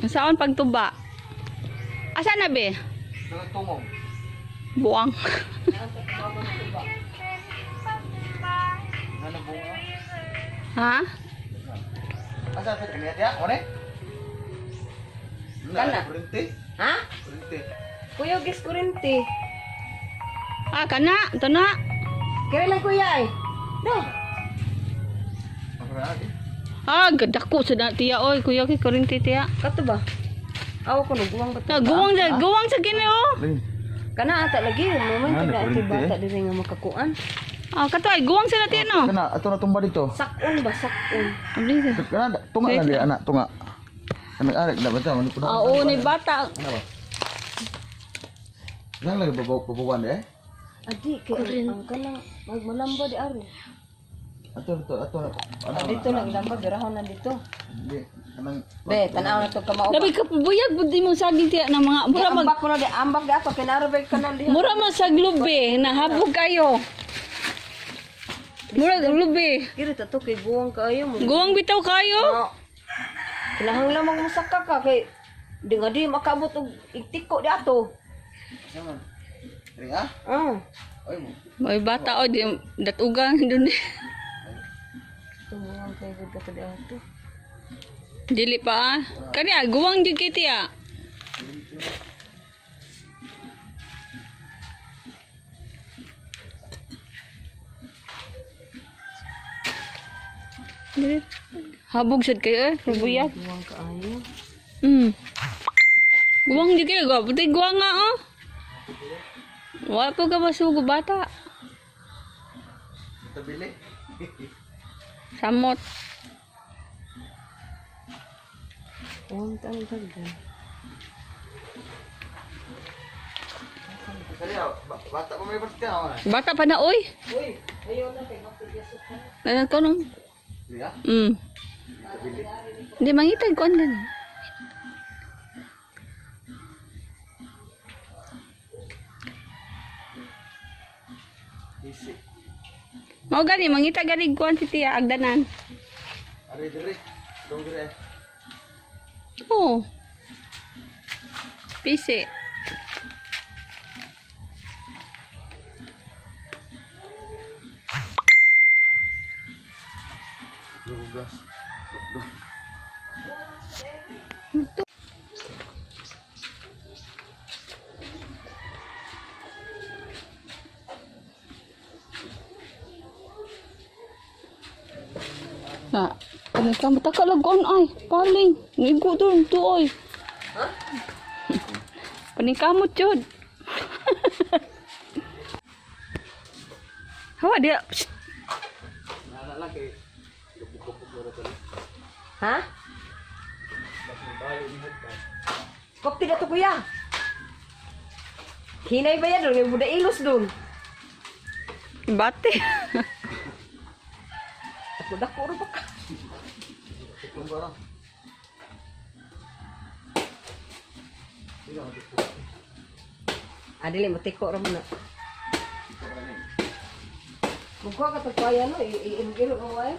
Saan pagtuba? Asa na be? Tungog. Buang. Ano bunga? Ha? Asa sa kaniya tiya? One? Kana. Kurente. Ha? Kurente. Kuya, gis kurente. Ah, kana, ito na. Kaya lang kuya eh. No. Makaraan. Ah, gadako sa na tiya oy, kuya kay kurinti tiya. Kato ba? Aw ko no guwang ba Na guwang sa guwang sa kini oh. Kana ata lagi momento Ah, na ati kurente, bata eh. diri nga makakuan. Ah, kato ay guwang sa na tiya no. Kana ato na tumba dito. Sakon ba sakon? Abli sa. Kana tunga na di anak tunga. Anak arek dapat ta man Ah, oo ni bata. Ano ba? Lang lagi babaw babawan eh. Adi kay ang kanang magmalamba di ari. Ato ato ato. Ano? Dito lang lamba birahon na dito. Hindi kanang Be, tan-aw na to kamao. Labi ka buyag budi mo saging tiya na mga mura mag Ambak ko na di ambak di ato kinaro ba kanang diha. mura man sa glubi, nahabog kayo. Mura glubi. Kiri ta to kay guwang kaayo mo. Guwang bitaw kayo. Ah, kinahanglan mag musaka ka kay di nga di makaabot og igtiko di ato. Naman. Diri ah. Ah. Oy mo. May bata oh, di datugang dun. Tumuwang kay gud ka di ato. Dili pa ah. Kani ah, guwang jud kay tiya. Dili. Habog sad kayo eh, rubuyag. Guwang kaayo. Guwang jud kayo, gwa. Puti guwang nga oh. Wala po ka masugo bata. Tabili. Samot. Guwang ta ang daghan. Kali ah, bata pa may birthday ah. Bata pa na oy. Uy, ayaw na kay mapigyaso ka. Ano ko nung? Diri ah. Tabili. Hindi mangitag kuan gani. Easy. Mao gani mangita gani kuan si tiya agdanan. Ari diri. Dong diri. Oo. Pisi. Lugas. Na, ano ka matakalag kuan ay, paling. Nigo dun to oy. Ha? Paningkamot jud. Hawa dia. Psst. Nana lang kay Ha? Kokti na to kuya. Hinay ba yan doon? May buda ilos doon. Bate. Ako dako ro ba ka? Tumba ra. Ah, dili matiko ra mo na. Mugkuha ka to kuya no, i-ilo mo ay.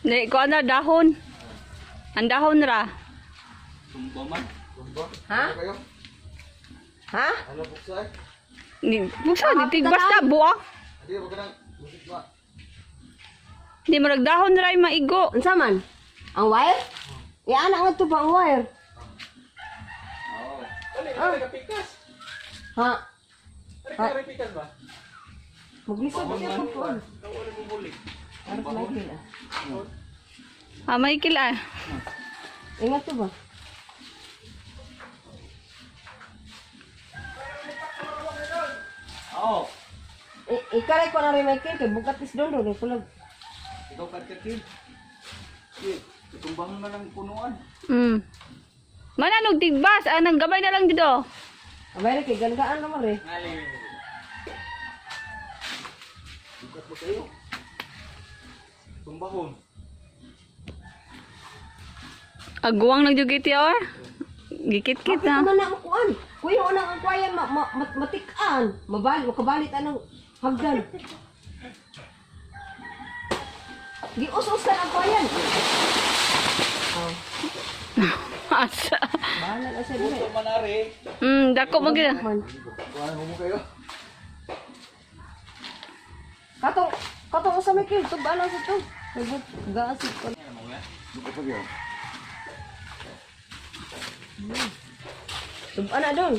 Di kuan na dahon. Ang dahon ra. Tumba man. Tumba. Ha? Kayo? Ha? Ano buksa eh? Ni buksa di tigbas na buang. Di ba kanang musik ba? Di murag dahon ra ay maigo. Unsa man? Ang wire? Ya anak nga to ba ang wire? Oo. Ah. Ha? Ha? Maglisod siya pag kuan. Arap Michael ah. Ah, Michael ah. Ingat to ba? Oo. Ikaray ko na rin Michael kay bugat is doon doon kulag. Ikaw ka kid. Kid, tumbang na lang punuan. Mananog tigbas, anang gabay na lang dito. Abay kay ganggaan naman re. Bukat mo kayo. Tumbahon. Aguwang lang jud kiti oh. Gikit-kit Bakit na. man na makuan? Kuya unang ang kwayan ma, ma, matikan. Mabali makabalit anang Hagdan. Gius-us ka ang kuyan. Oh, Asa. bahala na siya dire. Manari. Dako mo gid. Man. Kuha mo kayo. Katong katong usa may kil tubaan sa to. Nagut gaasik ko. Duko pa gyud. Tubaan na doon.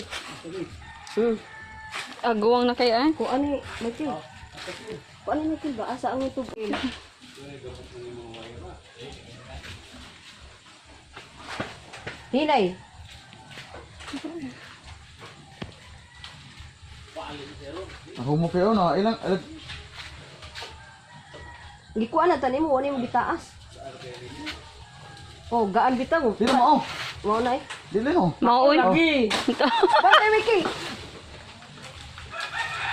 Aguwang na kayo eh. Kung ano may kil. Kung ano may kil ba asa ang tub. Hinay. Ang humo kayo no, ilang ilang Gikuan na tani mo, wala mo gitaas. Oh, gaan bitaw. Dili mo oh. Mao na eh. Dili no. Maoy. Lagi. Bantay Mickey.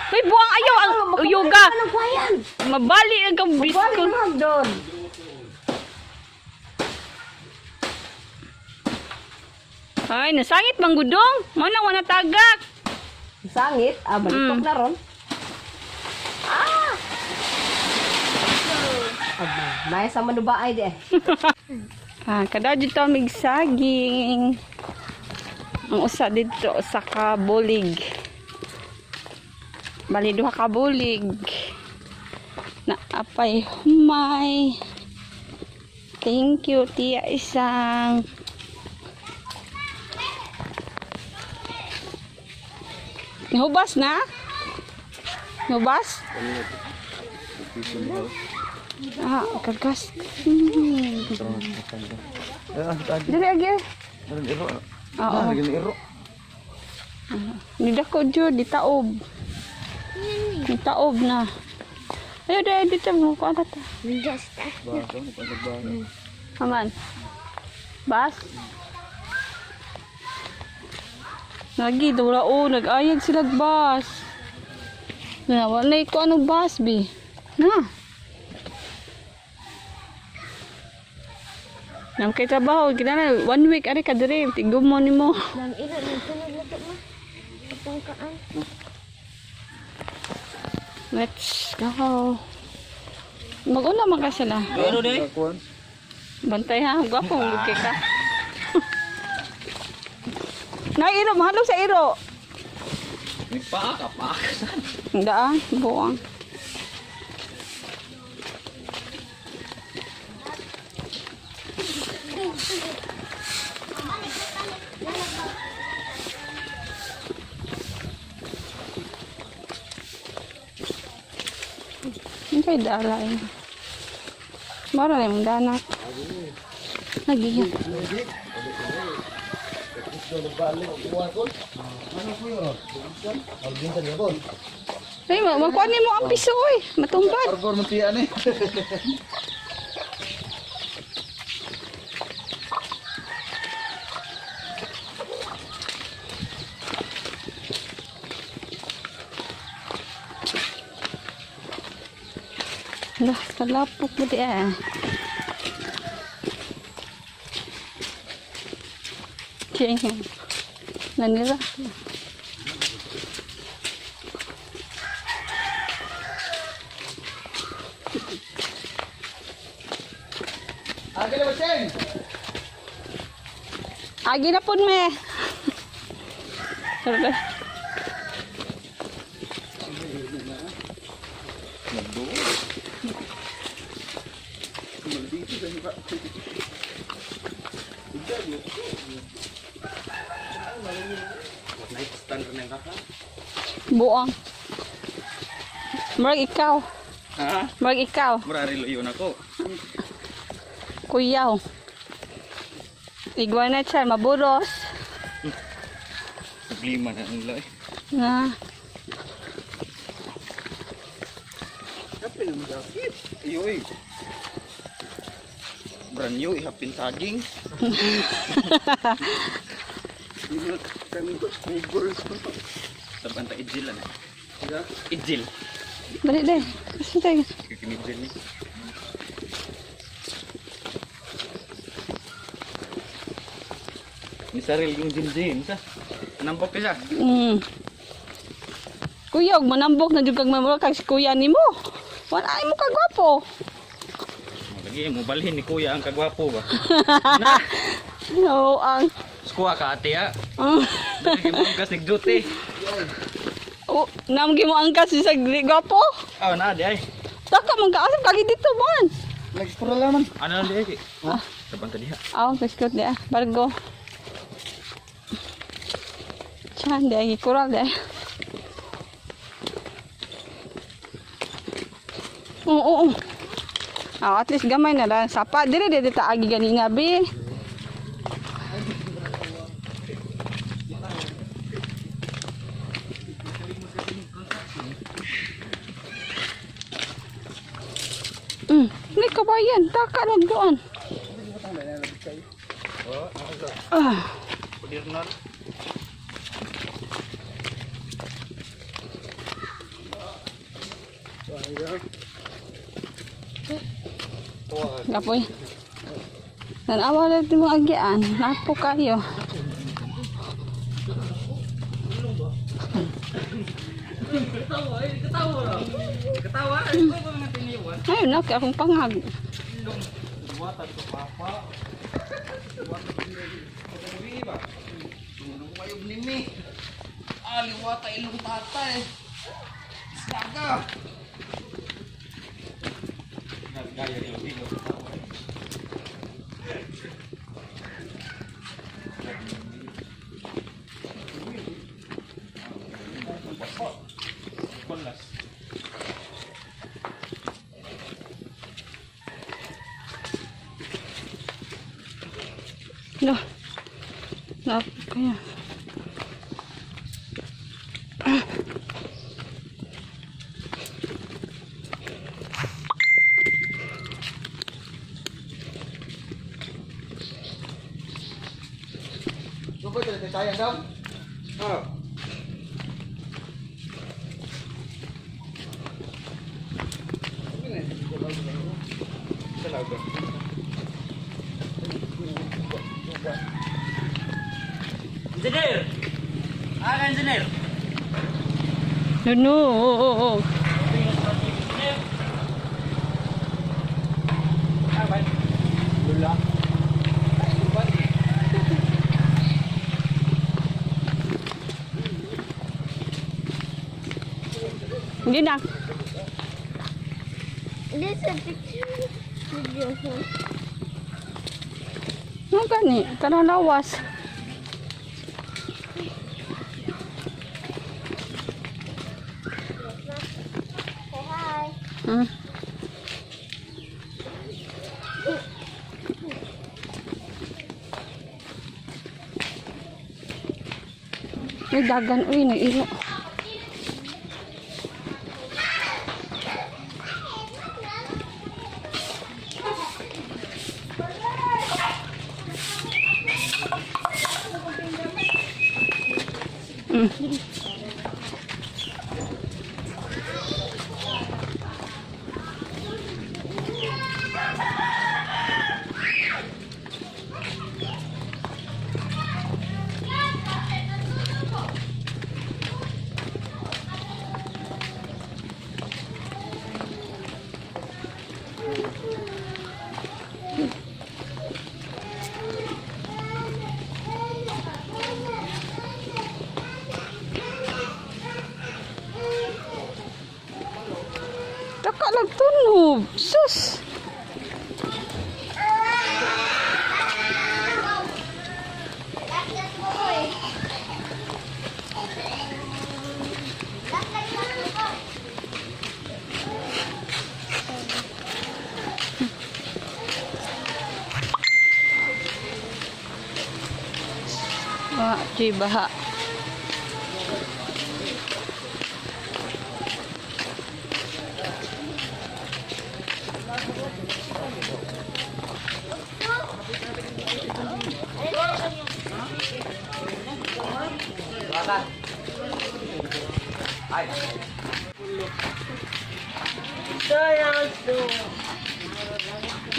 Uy, buwang ayaw ang yoga. Anong kwayan? Mabali ang kang Balik biskot. na doon. Ay, nasangit manggudong. Mo na wala tagak. Sangit, ah, balitok na ron. Ah! Aba, naya sa manuba ay di eh. Ah, kada dito mig saging. Ang usa dito sa kabulig. Bali duha ka bulig. Na apay humay. Thank you, Tia Isang. Nahubas na? Nahubas? Ah, kargas. Dili agi. Iro. Oo. Ah, lagi iro. Nidako jud ditaob. Ditaob na. Ayo dai dito mo ko ta. Aman. Bas. Lagi dula o nag-ayag sila bas. Na wala ko ano bas bi. Na. Nam kay trabaho kinahanglan one week ari ka diri tigom mo nimo. Nam iro nang sunod na to ma. Itong kaan. Let's go. Mag-una man ka sila. Ano day? Bantay ha, gwapo mo kay ka. Na iro, mahalo sa iro. Paa ka, paa ka saan? Daan, buang. Hindi kayo dala eh. Mara na yung danak. Nagiya. Ay, makuha ni mo ang piso oy. Matumbad. Argor mo tiyan eh. Lah, kalapok mo di ah. Kaya Nanira. Agil ba Cheng? Agi na pud me. Tara. Buang. Murag ikaw. Ha? Murag ikaw. Mura rilo yun ako. Kuyaw. Iguana siya, maburos. Problema na ang lay. Na. Kapin ang jacket. Ayoy. Brand new, ihapin saging. Sabanta ijil na. Ijil. Balik deh. Gusto tayo. Kikinijil ni. Ni saril yung jin jin sa. Nampok ka siya. Kuya, og manambok na jud kag mamura kag si kuya nimo. Wala ay mo kagwapo. Lagi mo balhin ni kuya ang kagwapo ba. No, ang Skuha ka ate ah. Lagi mo angkas nig duty. Oh, namgi mo angkas sa gwapo. Oh, na di ay. Taka man kaasam kagi dito man. Nag-explore lang man. Ano lang di ay? Ha? Tabang ta diha. Aw, biskut dia. Bargo. Chan dia kural dia. Oo, oo. Ah, at least gamay na lang. Sapa, dire dire ta agi ganina bi. Ni kabayan, taka lang doon. Ah. Pudirnal. Gapoy. Tanawa lang di mo agian. Napo kayo. Katawa, ay ko ba mga tiniwan? Ayun na, akong pangag. Mayog ni mi. Aliwata ilong tatay. Saga. No. Napo kayo. Coba kita sayang dong. Oh. Engineer. Ah, engineer. No, no. Oo, oo, oo. Lula. Hindi na. This is a picture. Video. Ano gani? Tanang lawas. Say hi. May dagan, uy, nailo. Taka lang tunob. Sus! Baha, di baha.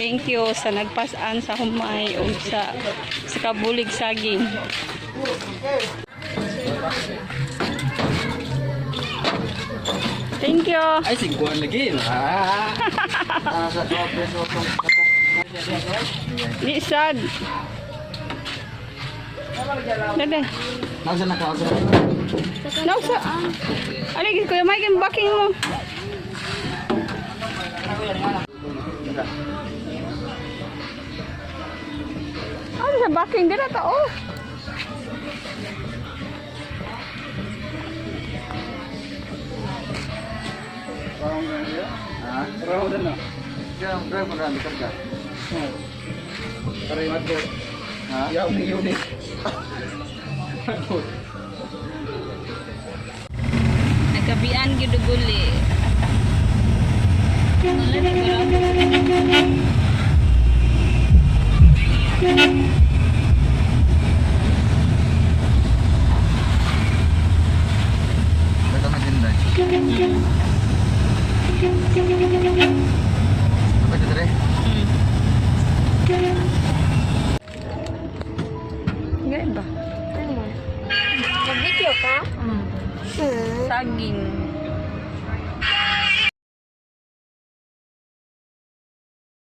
Thank you sa nagpasan sa humay o sa kabulig saging. you. Ay, singkuan lagi. Ah. Ah, sa 2 peso itong Di sad. Dede. Nasa na ka? Nasa na Nausa. Ano gid, Kuya Mike, ang backing mo. Ano sa backing dira ta oh. Ha? Raw na. Kaya ang drive mo na, likod ka. Para yung adto. Ha? Yaw ni unit. Adto. Nagkabian gyud guli. Wala na ba? Ito na din dahil. Apa ito dire? Gaya ba? Ano? Mag-video ka? Saging.